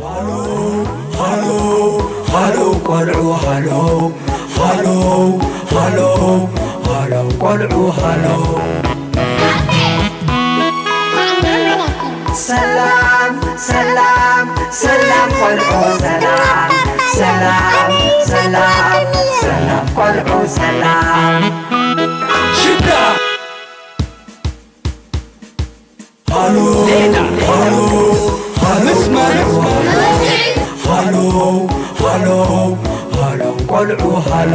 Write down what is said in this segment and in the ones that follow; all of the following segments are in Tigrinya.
ሃሎ ሃሎ ሃሎ ቆልዑ ሃሎ ሃሎ ሃሎ ሃሎ ቆልዑ ሃሎ። ሰላም ሰላም ሰላም ቆልዑ ሰላም ሰላም ሰላም ሰላም ቆልዑ ሰላም። ሽዳ ሃሎ ሃሎ ሃሎ ሃሎ ሃሎ ሃሎ ቆልዑ ሃሎ።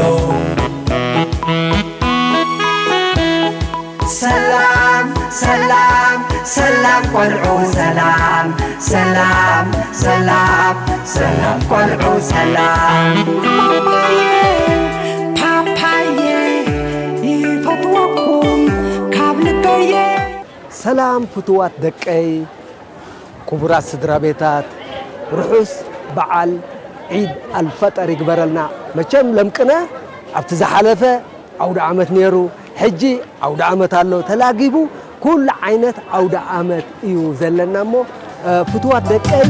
ሰላም ሰላም ሰላም ቆልዑ ሰላም ሰላም ሰላም ሰላም ቆልዑ ሰላም። ፓፓየ ይፈትወኩም ካብ ልበየ። ሰላም ፍቱዋት ደቀይ፣ ክቡራት ስድራ ቤታት፣ ርሑስ በዓል ዒድ ኣልፈጠር ይግበረልና። መቸም ለምቅነ ኣብቲ ዝሓለፈ ኣውደ ዓመት ነይሩ፣ ሕጂ ኣውደ ዓመት ኣሎ ተላጊቡ፣ ኩሉ ዓይነት ኣውደ ዓመት እዩ ዘለና እሞ፣ እ፣ ፍቱዋት ደቀይ።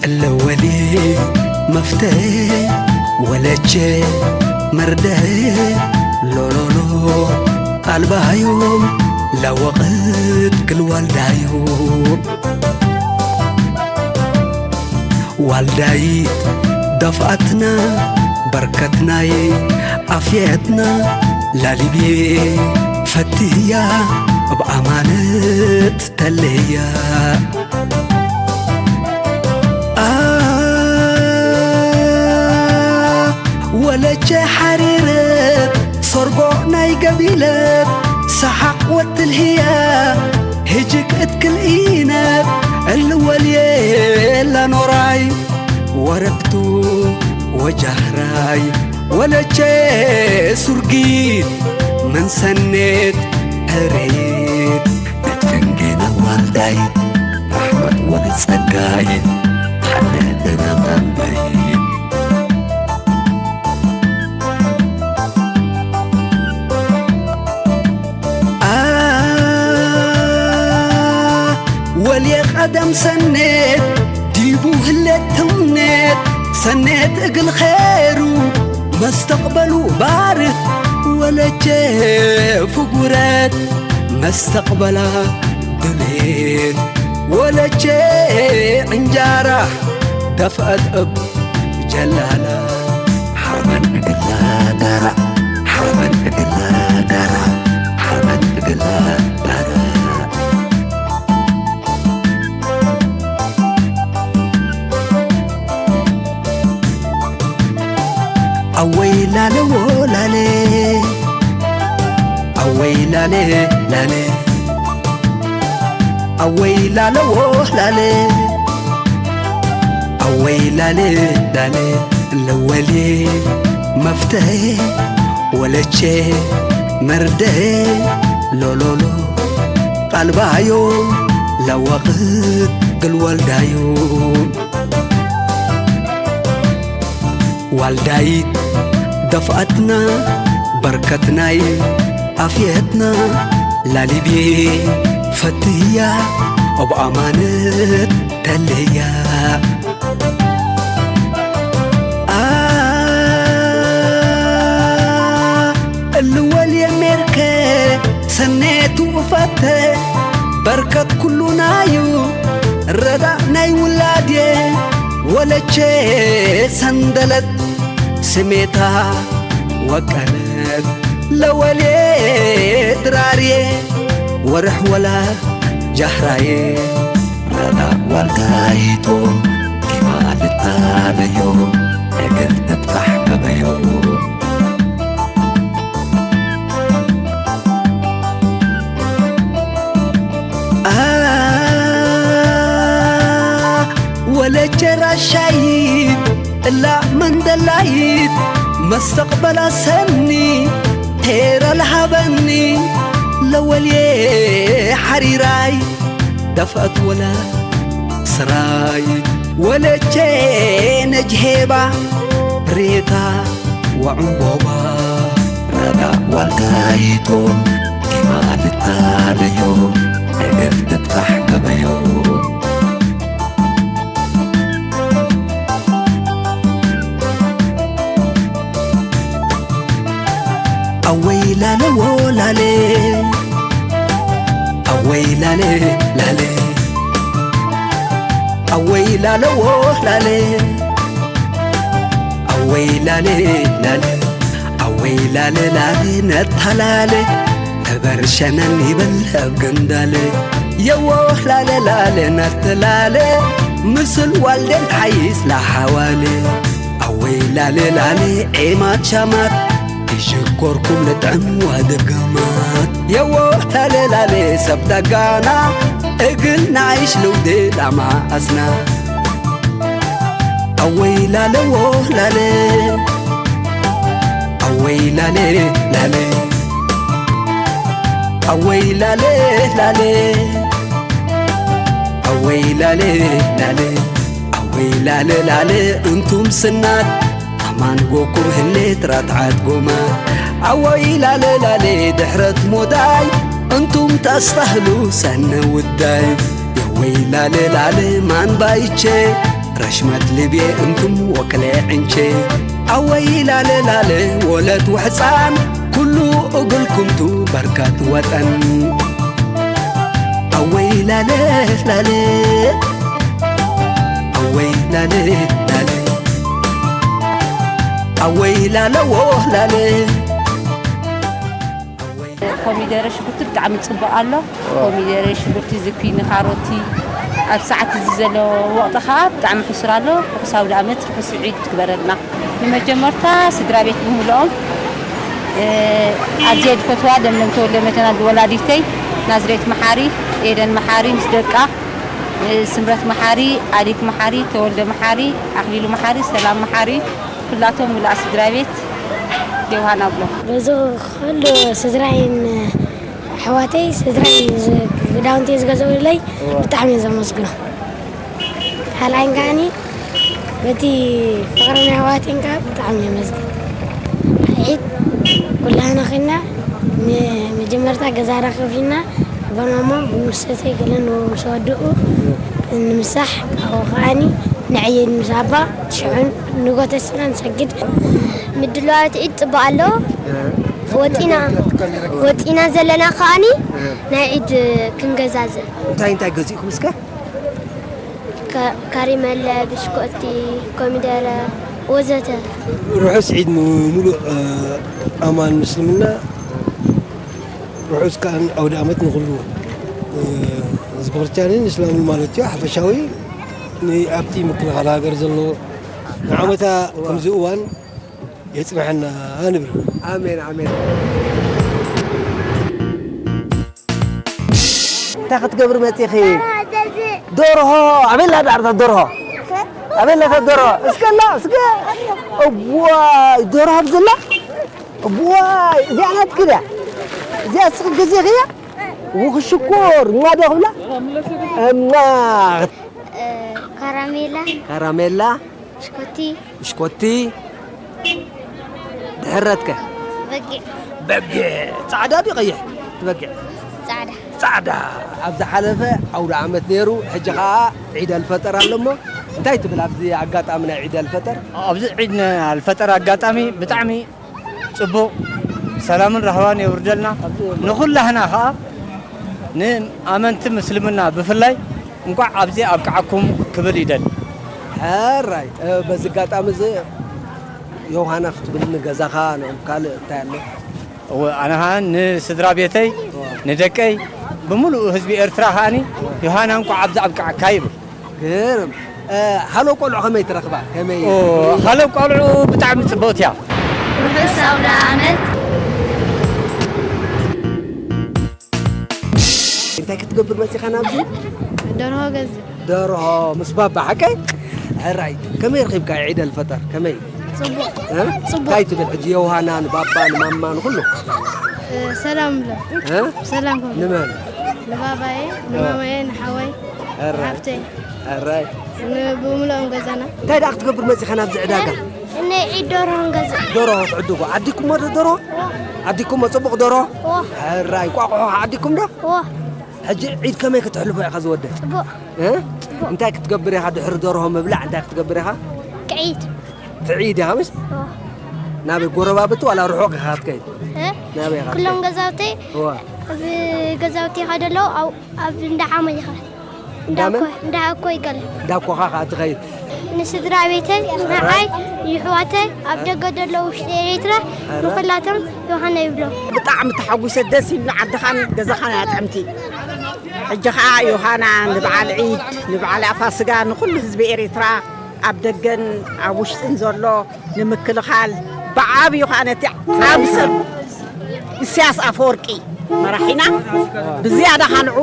እለወሊ መፍተ ወለቼ መርደ ሎሎሎ ቃልባዮም ለወቕት ግልዋልዳዮ ዋልዳይ ደፍኣትና በርከትናይ ኣፍየትና ላሊቤ ፈትያ ብኣማነት ተለያ። ኣ፣ ወለቼ ሓሪረት ሰርጎ ናይ ገቢለት ሰሓቕ ወትልህያ ህጅግ እትክል ኢነት እልወልየ ላኖራይ ወረብቱ ወጃህራይ ወለቼ ሱርጊት መንሰኔት ሕሬት እትንጌና ዋልዳይ ራሕመት ወልጸጋይ ሓለና ማንበይ። ኣ፣ ወልየ ቀደም ሰኔት ዲቡ ህሌት ትምኔት ሰኔት እግል ኼሩ መስተቕበሉ ባርህ ወለቼ ፍጉረት መስተቕበላ ድሌት ወለቼ ዕንጃራ ደፍአት እብ ጀላላ ሓርመን እግላ ዳራ ሓርመን እግላ ዳራ ሓርመን እግላ ዳራ። ኣወይ ላለ ወላለ ኣወይ ላለ ላለ ኣወይ ላለ ወላለ ኣወይ ላለ ላለ ለወሌ መፍተ ወለቼ መርደ ሎሎሎ ቃልባዮ ለወቕት ግልወልዳዮ ዋልዳይት ደፍኣትና በርከትናይ ኣፍየትና ላሊቤ ፈትያ ኣብ ኣማነት ተለያ። ኣ፣ እልወል የሜርከ ሰኔቱ እፈተ በርከት ኩሉናዩ ረዳእ ናይ ውላድየ ወለቼ ሰንደለት ስሜታ ወቀለት ለወልየ ድራርየ ወርሕ ወላ ጃህራየ ረዳእ ዋልዳይቶ ዲማ ልታበዮ እግር ትብጻሕ ገበዮ። ኣ፣ ወለቼ ራሻይት እላ መንደላይት መስተቕበላ ሰኒ ቴራ ለሃበኒ ለወልየ ሓሪራይ ደፍአት ወላ ስራይ ወለቼ ነጅሄባ ሬታ ወዕምቦባ ረጋ ጓልካይቶም ኢማልታለዮ ነገር ትጥራሕ ገበዮ። ኣወይ ላለዎ ላሌ፣ ኣወይ ላሌ ላሌ፣ ኣወይ ላለዎ ላሌ፣ ኣወይ ላሌ ላሌ፣ ኣወይ ላሌ ላሌ ነታ ላሌ፣ ተበርሸነን ይበል ኣብ ገንዳሌ። የዎ ላሌ ላሌ ነቲ ላሌ፣ ምስል ዋልዴን ሓይስ ላሓዋሌ። ኣወይ ላሌ ላሌ ዔማት ሻማት፣ ይሽኮርኩም ልጥዕም ዋደገማት። የዎ ላሌ ላሌ ሰብ ዳጋና፣ እግል ናይሽ ልውዴ ላማ ኣስና። ኣወይ ላለዎ ላሌ፣ ኣወይ ላሌ ላሌ፣ ኣወይ ላሌ ላሌ፣ ኣወይ ላሌ ላሌ፣ ኣወይ ላሌ ላሌ፣ እንቱም ስናት ኣማን ጎኩም ህሌት ራትዓት ጎማ። ኣወይ ላሌ ላሌ ድሕረት ሞዳይ፣ እንቱም ተስተህሉ ሰነ ውዳይ። የወይ ላሌ ላሌ ማን ባይቼ፣ ረሽመት ልቤ እንቱም ወክለ ዕንቼ። ኣወይ ላሌ ላሌ ወለት ወሕፃን፣ ኩሉ እግልኩምቱ በርከት ወጠን። ኣወይ ላሌ ላሌ፣ ኣወይ ላሌ ላሌ፣ ኣወይ ላለዎ ላሌ። ኮሚደረ ሽጉርቲ ብጣዕሚ ጽቡቕ ኣሎ። ኮሚደረ ሽጉርቲ፣ ዝኩኒ፣ ካሮቲ ኣብ ሰዓት እዚ ዘሎ ወቕቲ ኸኣ ብጣዕሚ ሕሱር ኣሎ። ርሑስ ኣውደ ዓመት፣ ርሑስ ዒድ ትግበረልና። ንመጀመርታ ስድራ ቤት ብምልኦም፣ እ፣ ኣዝየ ዝፈትዋ ለምለም ተወልደ መተና ወላዲተይ፣ ናዝሬት መሓሪ፣ ኤደን መሓሪ ምስ ደቃ፣ እ፣ ስምረት መሓሪ፣ ኣሊክ መሓሪ፣ ተወልደ መሓሪ፣ ኣኽሊሉ መሓሪ፣ ሰላም መሓሪ፣ ኩላቶም ምሉኣ ስድራ ቤት ዮሃና ብሎ። በዚ ኩሉ ስድራይን ኣሕዋተይ፣ ስድራይ ዝ-፣ ክዳውንቲ ዝገዘኡለይ እዋ። ብጣዕሚ እየ ዘመስግኖ። ካልኣይን ከዓኒ በቲ ፍቕሪ ናይ ኣሕዋተይን ከዓ ብጣዕሚ እየ መስግን። ዒድ ኩላህና ኺና ም-፣ መጀመርታ ገዛ ረኸብ ሂና ኣቦናሞ ብምሰተይ ገለን ምስ ወድኡ ንምሳሕ ካብኡ ከዓኒ ንዕየድ ምስ ኣባ ሽዑን ንጎተስና ንሰግድ። ምድላዋት ዒድ ጽቡቕ ኣሎ። ወጺና፣ ወጺና ዘለና ከኣኒ ናይ ዒድ ክንገዛዝእ። እንታይ እንታይ ገዚእኩም እስከ? ከ-፣ ካሪመለ፣ ብሽኮቲ፣ ኮሚደረ ወዘተ። ርሑስ ዒድ ንምሉእ፣ እ፣ ኣማን ምስልምና፣ ርሑስ ከኣን ኣውደ ኣመት ንኹሉ፣ እ፣ ህዝቢ ክርስትያንን እስላምን ማለት እዩ። ሓፈሻዊ ንኣብቲ ምክልኻል ሃገር ዘሎ ንዓመታ ከምዚ እዋን የጽንሐና ንብል። ኣሜን፣ ኣሜን። እንታይ ክትገብሪ መጺኺ? ደርሆ። ኣበይ ኣላ ዳዕርታ ደርሆ? ኣበይ ኣላ እታ ደርሆ? እስከ ኣላ፣ እስከ። እዋይ፣ ደርሆ ኣብዚ ኣላ? እዋይ፣ እዚኣ ናትኪ ድያ? እዚኣ እስኺ ገዚእኽያ? ውኽ ሽኮር፣ እማ ዶ ክብላ? እማ። እ፣ ካራሜላ። ካራሜላ። ብሽኮቲ። ብሽኮቲ። ድሕረትከ? በጊዕ። በጊዕ። ጻዕዳ ድዩ ቀይሕ? እቲ በጊዕ። ጻዕዳ። ጻዕዳ። ኣብ ዝሓለፈ ኣውደ ዓመት ነይሩ፣ ሕጂ ኸኣ ዒድ ኣልፈጠር ኣሎ እሞ፣ እንታይ ትብል ኣብዚ ኣጋጣሚ ናይ ዒድ ኣልፈጠር? ኣብዚ ዒድ ን-፣ ኣልፈጠር ኣጋጣሚ ብጣዕሚ ጽቡቕ፣ ሰላምን ራህዋን የውርደልና። ንኹላህና ኸኣ ንኣመንቲ ምስልምና ብፍላይ እንቋዕ ኣብዚ ኣብቅዓኩም ክብል ይደሊ። ሕራይ፣ እ፣ በዚ ኣጋጣሚ እዚ ዮሃና ክትብል ንገዛኻ፣ ንኦም ካልእ እንታይ ኣሎ? እወ፣ ኣነ ኸኣ ንስድራ ቤተይ፣ እወ። ንደቀይ፣ ብምሉእ ህዝቢ ኤርትራ ኸኣኒ ዮሃና እንቋዕ ኣብዚ ኣብቅዓካ ይብል። ግርም። እ፣ ሃሎ ቆልዑ ከመይ ትረኽባ? ከመይ? ኦ፣ ሃሎ ቆልዑ ብጣዕሚ ጽብቕቲ እያ። ርሑስ ኣውደ ዓመት። እንታይ ክትገብር መጺኻ ናብዚ? ደርሆ ገዝእ። ደርሆ ምስ ባባ ሓቀይ? ሕራይ። ከመይ ረኺብካ ዒድ ኣልፈጠር? ከመይ? ጽቡቕ። እ? ጽቡቕ። እንታይ ትብል ሕጂ ዮሃና ንባባ ንማማ ንኹሉ? እ፣ ሰላም እብሎም። እ? ሰላም ክብሉ። ንመን? ንባባየ፣ እ። ንማማየ፣ ንሓወይ፣ ሕራይ። ንሓፍተይ። ሕራይ። ን-፣ ብምልኦም ገዛና። እንታይ ደኣ ክትገብር መጺኻ ናብዚ ዕዳጋ? ናይ ዒድ ደርሆ ንገዝእ። ደርሆ ትዕድጉ? ዓዲኩሞ ዶ ደርሆ? ዓዲኩሞ ጽቡቕ ደርሆ? እዎ። ሕራይ፣ ቋቑሖ ዓዲኩም ዶ? እዎ። ሕጂ ዒድ ከመይ ክትሕልፎ ኢኻ ዝወደ? ጽቡቕ። እ? ጽቡቕ። እንታይ ክትገብር ኢኻ ድሕሪ ደርሆ ምብላዕ፣ እንታይ ክትገብር ኢኻ? ክዒድ። ትዒድ ኢኻ ምስ? እዎ። ናበይ፣ ጎረባብቲ ዋላ ርሑቕ ኢኻ ክትከይድ? እ? ናበይ ኢኻ ኩሎም ክትከይድ? ገዛውተይ እዎ። ኣብ ገዛውቲ ይኸዱ ኣለዉ፣ ኣብ፣ ኣብ እንዳ ሓመይ ይኸ-፣ እንዳ መን? እንዳ ኮ-፣ እንዳ ኣኮይ ገለ። እንዳ ኣኮኻ ከኣ ትኸይድ? ንስድራ ቤተይ፣ ንዓይ፣ ይሕዋተይ፣ ኣብ ደገ ዘለዉ ውሽጢ ኤሪትራ፣ ኣረ። ንኹላቶም ዮሃና ይብሎም። ብጣዕሚ ተሓጒሰ፣ ደስ ኢሉኒ፣ ዓድኻን ገዛኻን እያ ጥዕምቲ። ሕጂ ኸኣ ዮሃና ንበዓል ዒድ፣ ንበዓል ኣፋስጋ፣ ንኹሉ ህዝቢ ኤሪትራ፣ ኣብ ደገን ኣብ ውሽጥን ዘሎ ንምክልኻል፣ ብዓብዩ ኸኣ ነቲ ዓቢ ሰብ ኢሳያስ ኣፈወርቂ መራሒና፣ ብዝያዳ ኸኣ ንዕኡ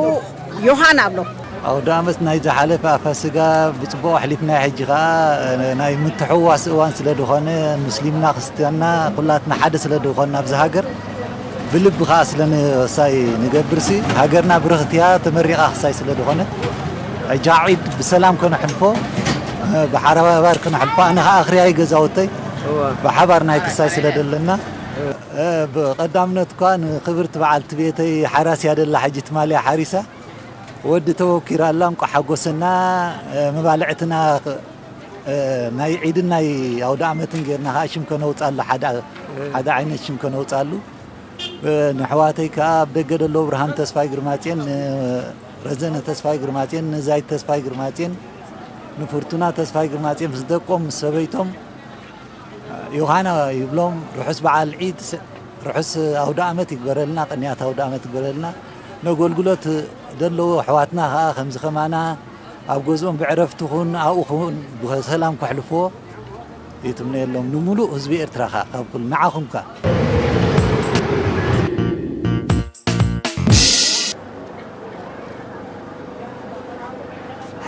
ዮሃና ኣሎ። ኣውደ ዓመት ናይ ዝሓለፈ ኣፋስጋ ብጽቡቕ ኣሕሊፍና፣ ሕጂ ኸኣ ናይ ምትሕውዋስ እዋን ስለ ዝኾነ፣ ሙስሊምና ክርስትያንና ኩላትና ሓደ ስለ ዝኾንና ኣብዚ ሃገር፣ ብልቢ ኸኣ ስለ ንኽሳይ ንገብርሲ፣ ሃገርና ብርኽቲ እያ፣ ተመሪቓ ክሳይ ስለ ዝኾነ፣ ሕጂ ዒድ ብሰላም ከነሕልፎ፣ ብሓባር ከነሕልፎ፣ ኣነ ኸኣ ኣኽርያይ ገዛውተይ እወ። ብሓባር ናይ ክሳይ ስለ ደለና፣ ብቐዳምነት እኳ ንኽብርቲ በዓልቲ ቤተይ ሓራስ እያ ደላ፣ ሕጂ ትማሊ እያ ሓሪሳ። ወዲ ተወኪራ ኣላ፣ እንቋዕ ሓጎሰና። እ፣ መባልዕትና፣ እ፣ ናይ ዒድን ናይ ኣውደ ዓመትን ጌርና ኸዓ ሽም ከነውጻሉ፣ ሓደ፣ ሓደ ዓይነት ሽም ከነውጻሉ። እ፣ ንኣሕዋተይ ከኣ ኣብ ደገ ደሎ ብርሃን ተስፋይ ግርማጽዮን፣ ን-፣ ረዘነ ተስፋይ ግርማጽዮን፣ ንዛይት ተስፋይ ግርማጽዮን፣ ንፍርቱና ተስፋይ ግርማጽዮን ምስ ደቆም ምስ ሰበይቶም፣ ዮሃና ይብሎም። ርሑስ በዓል ዒድ፣ ርሑስ ኣውደ ዓመት ይግበረልና፣ ቅንያት ኣውደ ዓመት ይግበረልና። ነገልግሎት ደለዉ ኣሕዋትና ኸኣ ከምዚ ኸማና ኣብ ገዝኦም ብዕረፍቲ ኹን ኣብኡ ኹን ብሰላም ከሕልፍዎ ይትምነየሎም። ንምሉእ ህዝቢ ኤርትራ ኸኣ ካብ ኩሉ ንዓኹም ከኣ።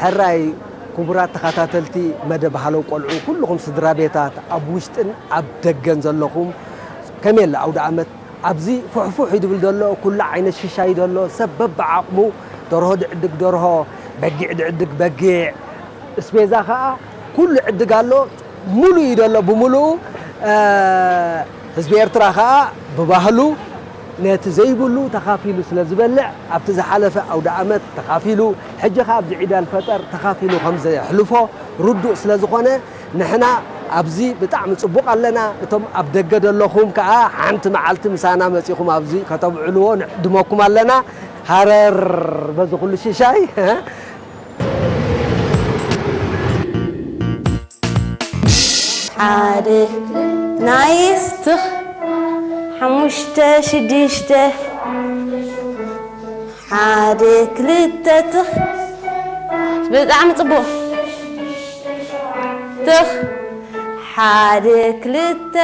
ሕራይ ክቡራት ተኸታተልቲ መደብ ሃለው ቆልዑ፣ ኩልኹም ስድራ ቤታት ኣብ ውሽጥን ኣብ ደገን ዘለኹም፣ ከመይ ኣላ ኣውደ ዓመት? ኣብዚ ፉሕፉሕ ይድብል ዘሎ፣ ኩሉ ዓይነት ሽሻይ ዘሎ፣ ሰብ በብዓቕሙ ደርሆ ድዕድግ ደርሆ፣ በጊዕ ድዕድግ በጊዕ፣ እስቤዛ ኸኣ ኩሉ ዕድግ ኣሎ። ሙሉእ እዩ ዘሎ ብሙሉኡ። እ፣ ህዝቢ ኤርትራ ኸኣ ብባህሉ ነቲ ዘይብሉ ተኻፊሉ ስለ ዝበልዕ፣ ኣብቲ ዝሓለፈ ኣውደ ዓመት ተኻፊሉ፣ ሕጂ ኸኣ ኣብዚ ዒድ ኣልፈጠር ተኻፊሉ ከም ዘሕልፎ ርዱእ ስለ ዝኾነ፣ ንሕና ኣብዚ ብጣዕሚ ጽቡቕ ኣለና። እቶም ኣብ ደገ ዘለኹም ከኣ ሓንቲ መዓልቲ ምሳና መጺኹም ኣብዚ ከተብዕልዎ ንዕድመኩም ኣለና። ሃረር በዚ ኩሉ ሽሻይ። ሓደ ናይ ትኽ፣ ሓሙሽተ ሽዱሽተ፣ ሓደ ክልተ ትኽ። ብጣዕሚ ጽቡቕ። ትኽ፣ ሓደ ክልተ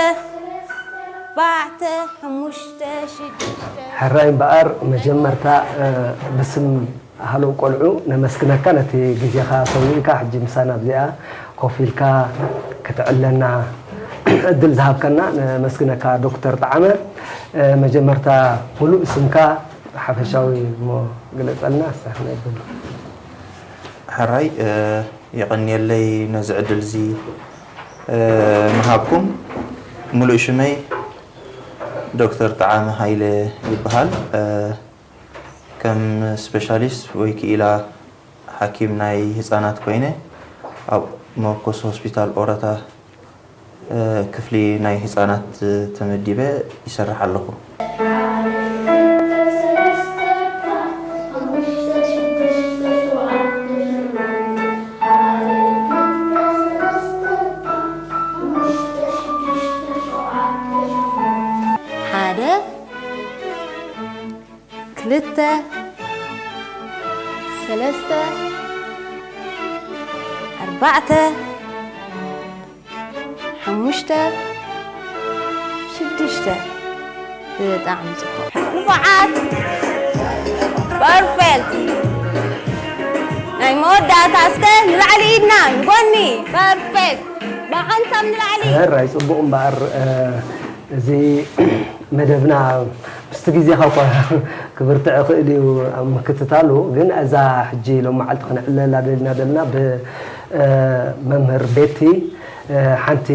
ኣርባዕተ ሓሙሽተ ሽዱሽተ። ሕራይ እምበኣር መጀመርታ፣ እ፣ ብስም ሃለው ቆልዑ ነመስግነካ፣ ነቲ ግዜኻ ሰዊእካ ሕጂ ምሳና ኣብዚኣ ኮፍ ኢልካ ክትዕለና ዕድል ዝሃብካና ነመስግነካ ዶክተር ጠዓመ። እ፣ መጀመርታ ሙሉእ ስምካ ሓፈሻዊ እሞ ግለጸልና፣ እስኻ ናይ ብሉ። ሕራይ፣ እ፣ የቐንየለይ ነዚ ዕድል እዚ፣ እ፣ ምሃብኩም። ሙሉእ ሽመይ ዶክተር ጠዓመ ሃይለ ይበሃል። እ፣ ከም ስፔሻሊስት ወይ ክኢላ ሓኪም ናይ ህጻናት ኮይነ ኣብ መርኮስ ሆስፒታል ኦረታ፣ እ፣ ክፍሊ ናይ ህጻናት ተመዲበ ይሰርሕ ኣለኹ። ሓደ፣ ክልተ፣ ሰለስተ፣ ኣርባዕተ፣ ሓሙሽተ፣ ሽዱሽተ። ብጣዕሚ ጽቡቕ። ንፉዓት። ፐርፌክት። ናይ መወዳእታ እስከ ንላዕሊ ኢድና ንጎኒ። ፐርፌክት። ብሓንሳብ ንላዕሊ። ሕራይ ጽቡቕ እምበኣር፣ እ፣ እዚ መደብና ምስቲ ግዜኻ እኳ ክብርትዕ ይኽእል እዩ ኣብ ምክትታሉ፣ ግን እዛ ሕጂ ሎም መዓልቲ ክነዕልለላ ደሊና ዘለና ብ-፣ መምህር ቤቲ፣ ሓንቲ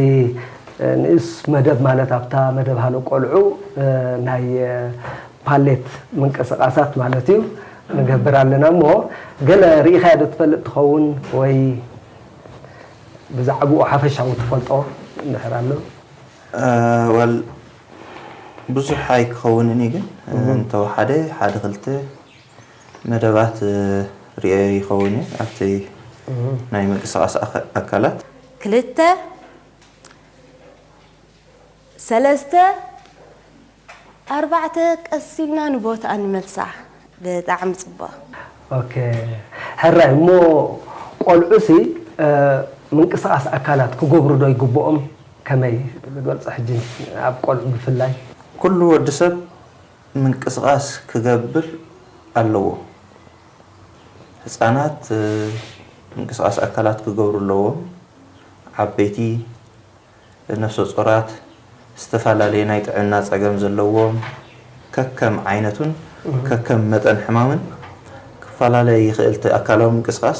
ንእስ መደብ ማለት ኣብታ መደብ ሃሎ ቆልዑ ናይ ፓሌት ምንቅስቃሳት ማለት እዩ ንገብር ኣለና። እሞ ገለ ርኢኻያ ዶ ትፈልጥ ትኸውን ወይ ብዛዕባኡ ሓፈሻዊ ትፈልጦ እንድሕር ኣሎ? ወል ብዙሕ ኣይክኸውንን እዩ፣ ግን እንተወሓደ ሓደ ክልተ መደባት ርኤ ይኸውን ኣብቲ ናይ ምንቅስቃስ ኣካላት። ክልተ ሰለስተ ኣርባዕተ ቀስ ኢልና ንቦታ ንመልሳ። ብጣዕሚ ፅቡቕ። ኦኬ ሕራይ እሞ ቆልዑሲ ምንቅስቃስ ኣካላት ክገብሩ ዶ ይግብኦም? ከመይ ዝገልፆ ሕጂ ኣብ ቆልዑ ብፍላይ? ኩሉ ወዲ ሰብ ምንቅስቃስ ክገብር ኣለዎ። ህፃናት ምንቅስቃስ ኣካላት ክገብሩ ኣለዎም። ዓበይቲ፣ ነፍሰ ጾራት፣ ዝተፈላለየ ናይ ጥዕና ጸገም ዘለዎም፣ ከከም ዓይነቱን ከከም መጠን ሕማምን ክፈላለ ይኽእል። እቲ ኣካላዊ ምንቅስቃስ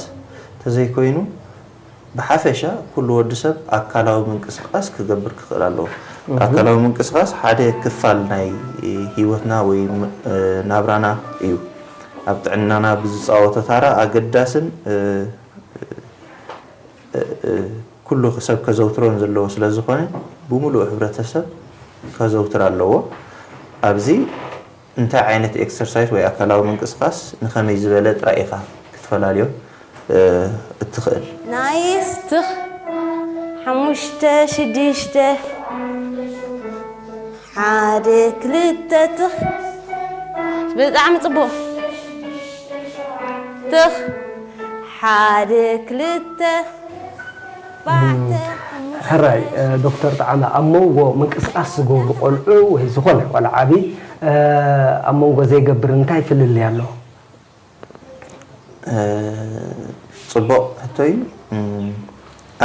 ተዘይኮይኑ ብሓፈሻ ኩሉ ወዲ ሰብ ኣካላዊ ምንቅስቃስ ክገብር ክኽእል ኣለዎ። ኣካላዊ ምንቅስቃስ ሓደ ክፋል ናይ ህይወትና ወይ ናብራና እዩ። ኣብ ጥዕናና ብዝፃወቶ ታራ ኣገዳስን ኩሉ ሰብ ከዘውትሮን ዘለዎ ስለዝኾነ ብምሉእ ሕብረተሰብ ከዘውትር ኣለዎ። ኣብዚ እንታይ ዓይነት ኤክሰርሳይዝ ወይ ኣካላዊ ምንቅስቃስ ንኸመይ ዝበለ ጥራይ ኢኻ ክትፈላልዮ እትኽእል። ናይስ ትኽ ሓሙሽተ ሽዱሽተ ሓደ ክልተ ትኽ ብጣዕሚ ፅቡቕ ትኽ ሓደ ክልተ ኣርባዕተ ሓሙሽተ ሕራይ ዶክተር ጠዓመ ኣብ መንጎ ምንቅስቃስ ዝገብሩ ቆልዑ ወይ ዝኾነ ቆልዓ ዓቢ ኣብ መንጎ ዘይገብር እንታይ ፍልልይ ኣሎ? ፅቡቕ ሕቶ እዩ።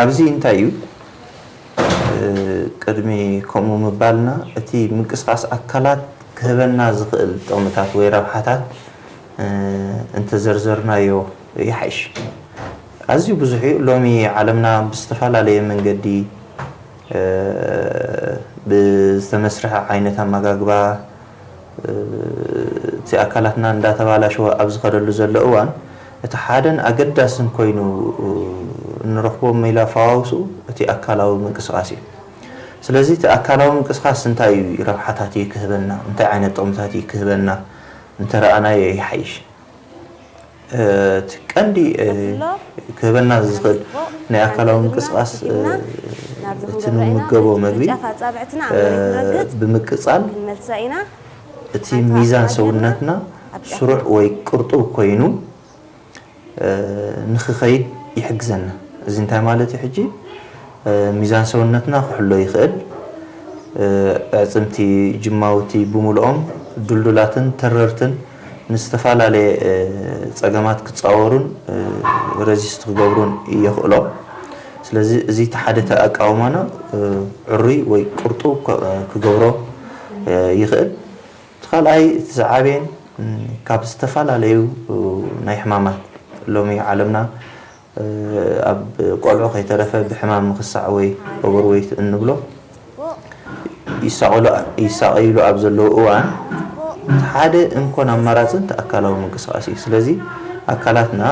ኣብዚ እንታይ እዩ ቅድሚ ከምኡ ምባልና እቲ ምንቅስቃስ ኣካላት ክህበና ዝኽእል ጥቕምታት ወይ ረብሓታት እንተዘርዘርናዮ ይሓይሽ። ኣዝዩ ብዙሕ እዩ። ሎሚ ዓለምና ብዝተፈላለየ መንገዲ ብዝተመስርሐ ዓይነት ኣመጋግባ እቲ ኣካላትና እንዳተባላሸወ ኣብ ዝኸደሉ ዘሎ እዋን እቲ ሓደን ኣገዳስን ኮይኑ እንረኽቦ ሜላ ፈዋውስኡ እቲ ኣካላዊ ምንቅስቃስ እዩ። ስለዚ እቲ ኣካላዊ ምንቅስቃስ እንታይ እዩ ረብሓታት እዩ ክህበና፣ እንታይ ዓይነት ጥቕምታት እዩ ክህበና እንተረኣናዮ ይሓይሽ። እቲ ቀንዲ ክህበና ዝኽእል ናይ ኣካላዊ ምንቅስቃስ እቲ ንምገቦ መግቢ ብምቅፃል እቲ ሚዛን ሰውነትና ስሩዕ ወይ ቅርጡብ ኮይኑ ንኽኸይድ ይሕግዘና። እዚ እንታይ ማለት እዩ ሕጂ? ሚዛን ሰውነትና ክሕሎ ይኽእል። ኣዕፅምቲ፣ ጅማውቲ ብምልኦም ድልዱላትን ተረርትን ንዝተፈላለየ ፀገማት ክፃወሩን ረዚስት ክገብሩን የኽእሎም። ስለዚ እዚ እቲ ሓደ ኣቃውማና ዕሩይ ወይ ቅርጡብ ክገብሮ ይኽእል። እቲ ካልኣይ እቲ ዝዓበየን ካብ ዝተፈላለዩ ናይ ሕማማት ሎሚ ዓለምና ኣብ ቆልዑ ከይተረፈ ብሕማም ምኽሳዕ ወይ ኦቨርዌይት እንብሎ ይሳቐሉ ይሳቐይሉ ኣብ ዘለዉ እዋን እቲ ሓደ እንኮን ኣማራፂ እቲ ኣካላዊ ምንቅስቃስ እዩ። ስለዚ ኣካላትና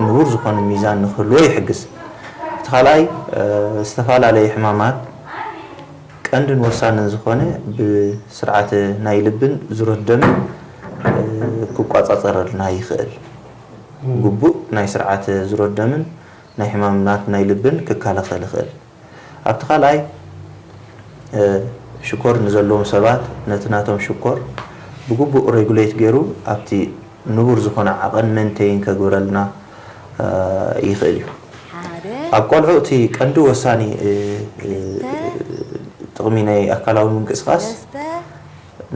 ንቡር ዝኾነ ሚዛን ንክህልዎ ይሕግዝ። እቲ ካልኣይ ዝተፈላለዩ ሕማማት ቀንድን ወሳንን ዝኾነ ብስርዓተ ናይ ልብን ዙረት ደምን ክቋፃፀረልና ይኽእል። ግቡእ ናይ ስርዓተ ዙረት ደምን ናይ ሕማማት ናይ ልብን ክከላኸል ይኽእል። ኣብቲ ካልኣይ ሽኮር ንዘለዎም ሰባት ነቲ ናቶም ሽኮር ብግቡእ ሬጉሌት ገይሩ ኣብቲ ንቡር ዝኾነ ዓቐን መንተይን ከግብረልና ይኽእል እዩ። ኣብ ቆልዑ እቲ ቀንዲ ወሳኒ ጥቕሚ ናይ ኣካላዊ ምንቅስቃስ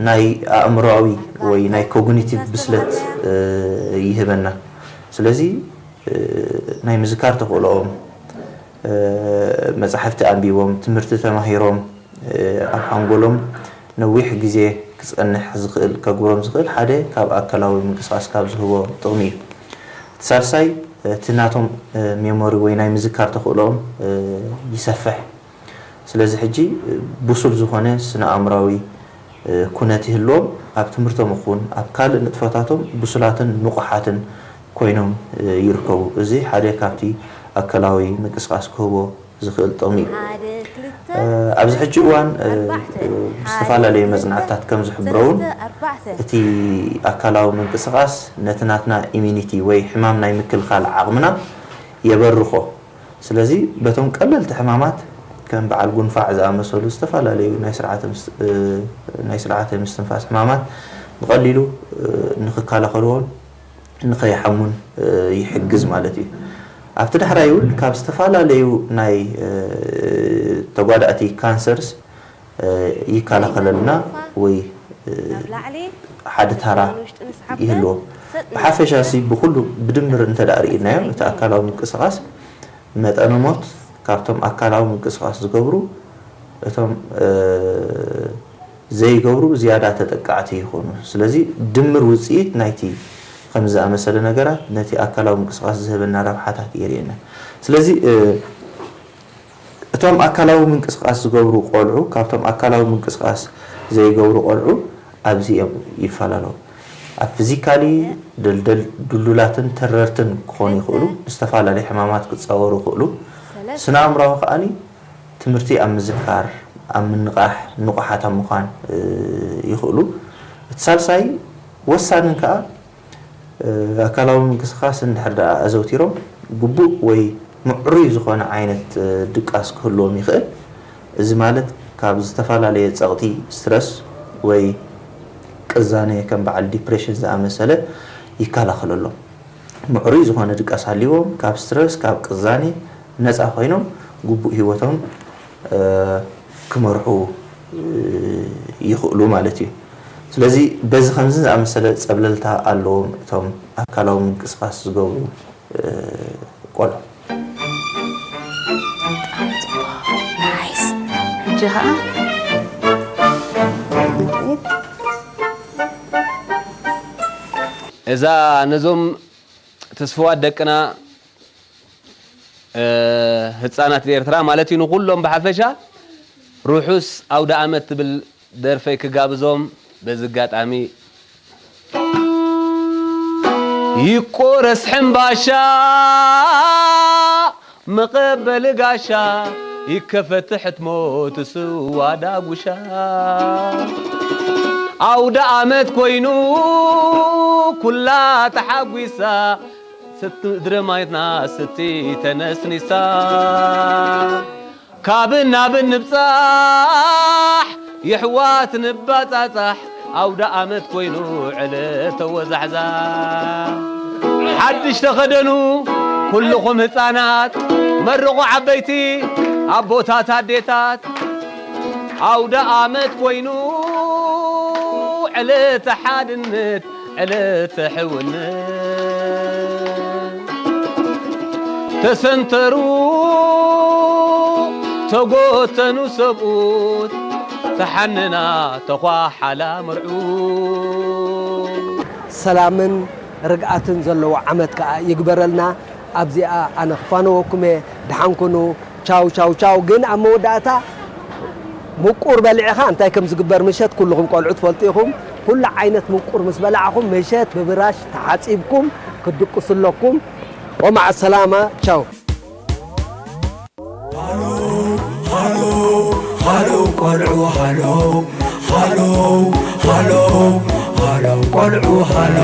ናይ ኣእምሮኣዊ ወይ ናይ ኮግኒቲቭ ብስለት ይህበና። ስለዚ ናይ ምዝካር ተኽእሎኦም፣ መፃሕፍቲ ኣንቢቦም፣ ትምህርቲ ተማሂሮም፣ ኣብ ሓንጎሎም ነዊሕ ግዜ ክፀንሕ ዝኽእል ከግብሮም ዝኽእል ሓደ ካብ ኣካላዊ ምንቅስቃስ ካብ ዝህቦ ጥቕሚ እዩ። እቲ ሳልሳይ እቲ ናቶም ሜሞሪ ወይ ናይ ምዝካር ተኽእሎኦም ይሰፍሕ። ስለዚ ሕጂ ብሱል ዝኾነ ስነ ኣእምራዊ ኩነት ይህልዎም፣ ኣብ ትምህርቶም ይኹን ኣብ ካልእ ንጥፈታቶም ብሱላትን ንቑሓትን ኮይኖም ይርከቡ። እዚ ሓደ ካብቲ ኣካላዊ ምንቅስቃስ ክህቦ ዝኽእል ጥቕሚ እዩ። ኣብዚ ሕጂ እዋን ዝተፈላለዩ መጽናዕትታት ከም ዝሕብረውን እቲ ኣካላዊ ምንቅስቃስ ነቲ ናትና ኢሚኒቲ ወይ ሕማም ናይ ምክልኻል ዓቕምና የበርኾ። ስለዚ በቶም ቀለልቲ ሕማማት ከም በዓል ጉንፋዕ ዝኣመሰሉ ዝተፈላለዩ ናይ ስርዓተ ምስ- ናይ ስርዓተ ምስትንፋስ ሕማማት ብቐሊሉ ንክከላኸልዎን ንኸይሓሙን ይሕግዝ ማለት እዩ። ኣብቲ ዳሕራይ እውን ካብ ዝተፈላለዩ ናይ ተጓዳእቲ ካንሰርስ ይከላኸለልና ወይ ሓደ ታራ ይህልዎ። ብሓፈሻ ሲ ብኩሉ ብድምር እንተ ደኣ ርኢናዮ እቲ ኣካላዊ ምንቅስቃስ መጠነ ሞት ካብቶም ኣካላዊ ምንቅስቃስ ዝገብሩ እቶም ዘይገብሩ ዝያዳ ተጠቃዕቲ ይኾኑ። ስለዚ ድምር ውፅኢት ናይቲ ከምዚ ዝኣመሰለ ነገራት ነቲ ኣካላዊ ምንቅስቃስ ዝህበና ረብሓታት የርእየና። ስለዚ እቶም ኣካላዊ ምንቅስቃስ ዝገብሩ ቆልዑ ካብቶም ኣካላዊ ምንቅስቃስ ዘይገብሩ ቆልዑ ኣብዚ እዮም ይፈላለው። ኣብ ፊዚካሊ ደልደል ድሉላትን ተረርትን ክኾኑ ይኽእሉ፣ ብዝተፈላለዩ ሕማማት ክፃወሩ ይኽእሉ። ስነ ኣእምራዊ ከኣኒ ትምህርቲ ኣብ ምዝካር፣ ኣብ ምንቓሕ፣ ንቑሓት ኣብ ምዃን ይኽእሉ። እቲ ሳልሳይ ወሳንን ከኣ ኣካላዊ ምንቅስቃስ እንድሕር ደኣ ኣዘውቲሮም ግቡእ ወይ ምዕሩይ ዝኾነ ዓይነት ድቃስ ክህልዎም ይኽእል። እዚ ማለት ካብ ዝተፈላለየ ጸቕጢ፣ ስትረስ ወይ ቅዛነ ከም በዓል ዲፕሬሽን ዝኣመሰለ ይከላኸለሎም። ምዕሩይ ዝኾነ ድቃስ ሃልይዎም ካብ ስትረስ ካብ ቅዛኔ ነፃ ኮይኖም ግቡእ ህይወቶም ክመርሑ ይኽእሉ ማለት እዩ። ስለዚ በዚ ከምዚ ዝኣመሰለ ፀብለልታ ኣለዎም እቶም ኣካላዊ ምንቅስቃስ ዝገብሩ ቆልዑ። እዛ ነዞም ተስፍዋት ደቅና ህፃናት ኤርትራ ማለት እዩ ንኩሎም ብሓፈሻ ርሑስ ኣውደ ኣመት ትብል ደርፈይ ክጋብዞም በዚ ኣጋጣሚ ይቆረስ ሕምባሻ መቐበሊ ጋሻ ይከፈት ሕትሞ ትስዋ ዳጉሻ ኣውደ ኣመት ኮይኑ ኩላ ተሓጒሳ ስድረ ማይትና ስቲ ተነስኒሳ ካብን ናብን ንብጻሕ የሕዋት ንባጻጻሕ ኣውደ ኣመት ኮይኑ ዕለት ተወዛሕዛ ሓድሽ ተኸደኑ ኩልኹም ህፃናት መርቑ ዓበይቲ ኣቦታት ኣዴታት ኣውደ ኣመት ኮይኑ ዕለተ ሓድነት ዕለተ ሕውነት ተሰንተሩ ተጎተኑ ሰብኡት ተሓነና ተዃሓላ መርዑ ሰላምን ርግኣትን ዘለዎ ዓመት ከኣ ይግበረልና። ኣብዚኣ ኣነ ክፋነወኩም እየ። ደሓን ኩኑ። ቻው ቻው ቻው። ግን ኣብ መወዳእታ ምቁር በሊዕኻ እንታይ ከም ዝግበር ምሸት ኩልኹም ቆልዑ ትፈልጡ ኢኹም። ኩሉ ዓይነት ምቁር ምስ በላዕኹም ምሸት ብብራሽ ተሓጺብኩም ክትድቅሱ ኣለኩም። ወመዓ ሰላማ። ቻው። ሃሎ ሃሎ ቆልዑ ሃሎ ሃሎ ሃሎ ሃሎ ቆልዑ ሃሎ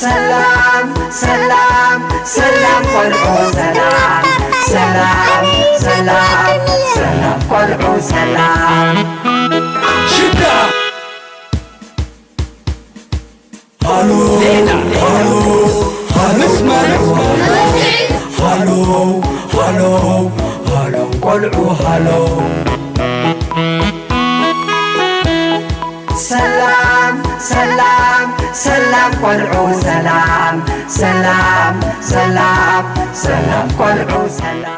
ሰላም ሰላም ሰላም ቆልዑ ሰላም ሰላም ሰላም ሰላም ቆልዑ ሰላም ሽዳ ሃሎ ሃሎ ሃሎ ሃሎ ሃሎ ሃሎ ቆልዑ ሃሎ ሰላም ሰላም ሰላም ቆልዑ ሰላም ሰላም ሰላም ሰላም ቆልዑ ሰላም